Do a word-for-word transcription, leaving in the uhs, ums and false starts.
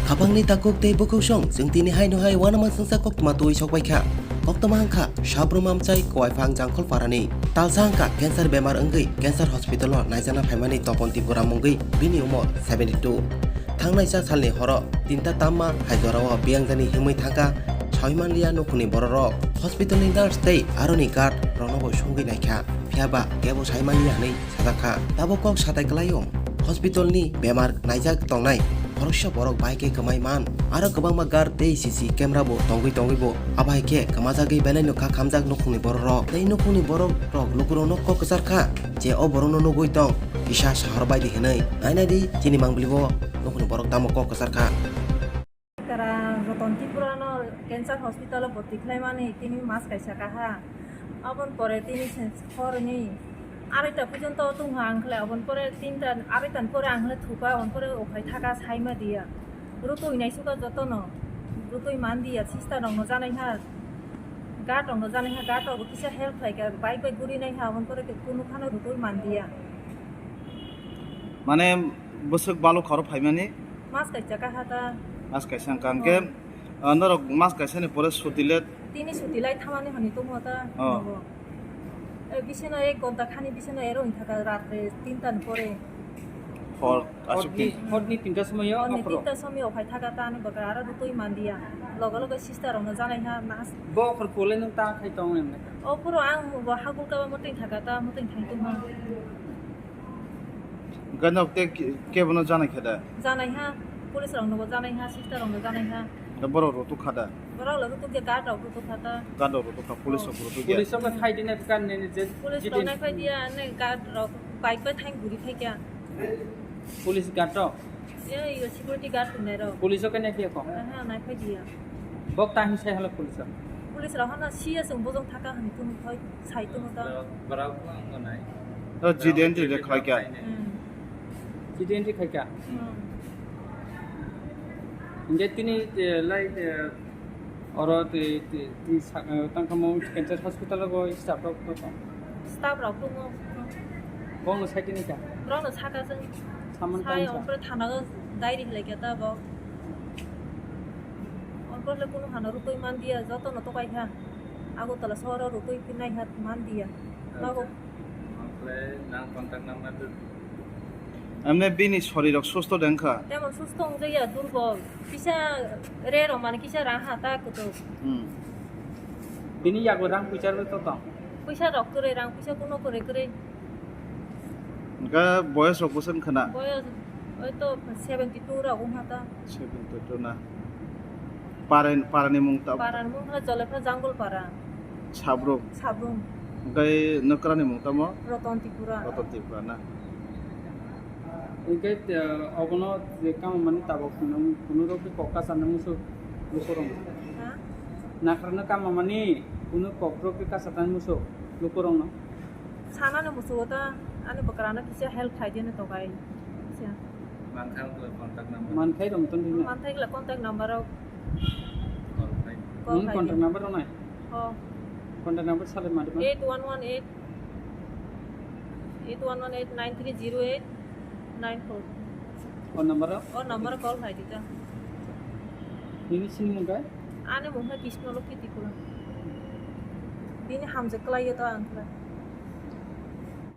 Khapangni takhuk tei bukhuk song chwng tini haino hai uanama swngchar koktwma twi sok bai kha. Koktwma wng kha Sabrum Amchai Kowaipha Jangkhol Parani. Talsa wng kha cancer bemar wngwi cancer hospital o naijana phaimani Topon Tripura mungwi bini umor seventy two. Thangnaisa salni horo tinta tamma hai jorao biyangjani himwi thangkha sawi manliya nukhungni bororok. Hospital ni nurse tei aroni guard rokno bo songwi naikha, phiyaba kebo sai manliya hinwi sajak kha. Tabuk kok satai kwlaio. Hospital ni bemar naijak tongnai khoroksa borok bai khe kwmai man. Aro kwbangma guard tei C C camera bo tongwi tongwi bo abo hai khe kwmajagwi belai no kha khamjak nukhungni bororok. Tei nukhungni borok rok lukurokno kok kwchar kha je o borokno nugwi tong kisa sahor bai di hinwi. Nainai di chini mangpili bo nukhungni borok tamo kok kwchar kha. Kara Roton Tripura no cancer hospital o bhorti khlaimani tini mas kaisa kaha. Aboni pore tini se-, horni aroita porjonto tongha ang khlai, aboni pore tinta, aroita ni pore ang khlai thupa, aboni pore okhai thaka saima diya. Rutui naisuka jotono, rutui man diya, sister rokno janai ha, guard rokno janai ha, guard rokbo kisa help khlai kha, bike bai guri nai ha, aboni pore kunu phano rutui man diya. Mane bwswk baluk khoro phaimani? Mas kaisa kaha ta. Mas kaisa wngkha. Oh. Hwnkhe, ah, norok mas kaisani pore suti le? Tini suti lai thamani hwnwi tongo ta. Oh. Nogo. Eh, bisino ek gonta khani bisino ero wngkha ka ratre tinta ni pore. Hor, aswk horni, tin- horni tinta somoyo. Horni aphuru? Tinta somoyo phai thaka ta ani bwkha aro rutui mandiya. Logo logo sister rokno janai ha mas. Bo aphuru pole nung ta khai tong emne. O phuru ang bo hagul ka ba muting thaka ta muting thang tongma. Hwnkhe nok tei ke-, kebono janai khe da? Janai ha, police rokno bo janai ha, sister rokno janai ha. Da borok rok tuk kha da? Borok rok tuk je guard rok tuk kha ta. Guard rok tuk kha, police rok tuk ya? Police rok khai di na kan ne ne je. Police rok nai phai diya, ne guard rok bike bai thang guri thai kya. Police guard rok? Ye, yo security guard tunai rok. Police rok nai phai ko? Aha, nai phai diya. Bok ta hin sai hala police rok? Police rok hana siya sung bojong thaka hani tunu thoi. Sai tongmo ta. Borok ang bo nai. O G D entry de khlai kha. Hmm. G D entry khai kha. Hmm. Hingke tini, eh, lai, eh, oro tei, tei, tei sa-, eh, tangkha mo cancer hospital o bo staff rok to tong. Staff rok tongo. Bongno sai tini kha. Borokno saka jeng. Samon sai tangsa. Ompore thana o diary khlai kha ta bo. Ompore le kunu hano rutoi man diya joto no tokai kha. Agartala sohoro rutoi khe naiha mandiya. Nogo. Onkle nang contact number do. Emne bini sorirok susto de wngkha? Temon susto wngjakya, durbol. Kisa re rok mani kisa rang ha ta kutuk. Hmm. Bini yago rang puisa rok to tong? Puisa rok kwrwi, rang puisa kuno kwrwi kwrwi. Hwnkhe boyes rok bwswk wngkha na? Boyes oi to seventy two rok wngkha ta. Seventy two na. Paran-, parani mung ta? Parani mung khe Jolaiphra Jangul para. Sabrum? Sabrum. Hwnkhe nwkrani mung tamo? Roton Tripura. Roton Tripura na. Hwnkhe, eh, obono je kama mani tabok phunuk, phunuk rok khe kok kasa nang musu lukurok. Ha? Nakarno kama mani phunuk kok rok khe kasa tang musu lukurokno. Sanani musugo ta ani bwkrano kisa help khaidi hwnwi tokai. Kisa. Mankhai wngkha contact number. Mankhai rong tong dina. Mankhai gla contact number rok. Call khai. Call khai. Nung contact number rok nai? Oh. Contact number sale mari ma? Eight one one eight, eight one one eight nine three zero eight nine four. Phone number rok? Oh, number call khai dita. Nini sini mungkai? Ani mungkai Krishna Lokhi Tripura. Bini hamjak kwlai yo to ang kwlai.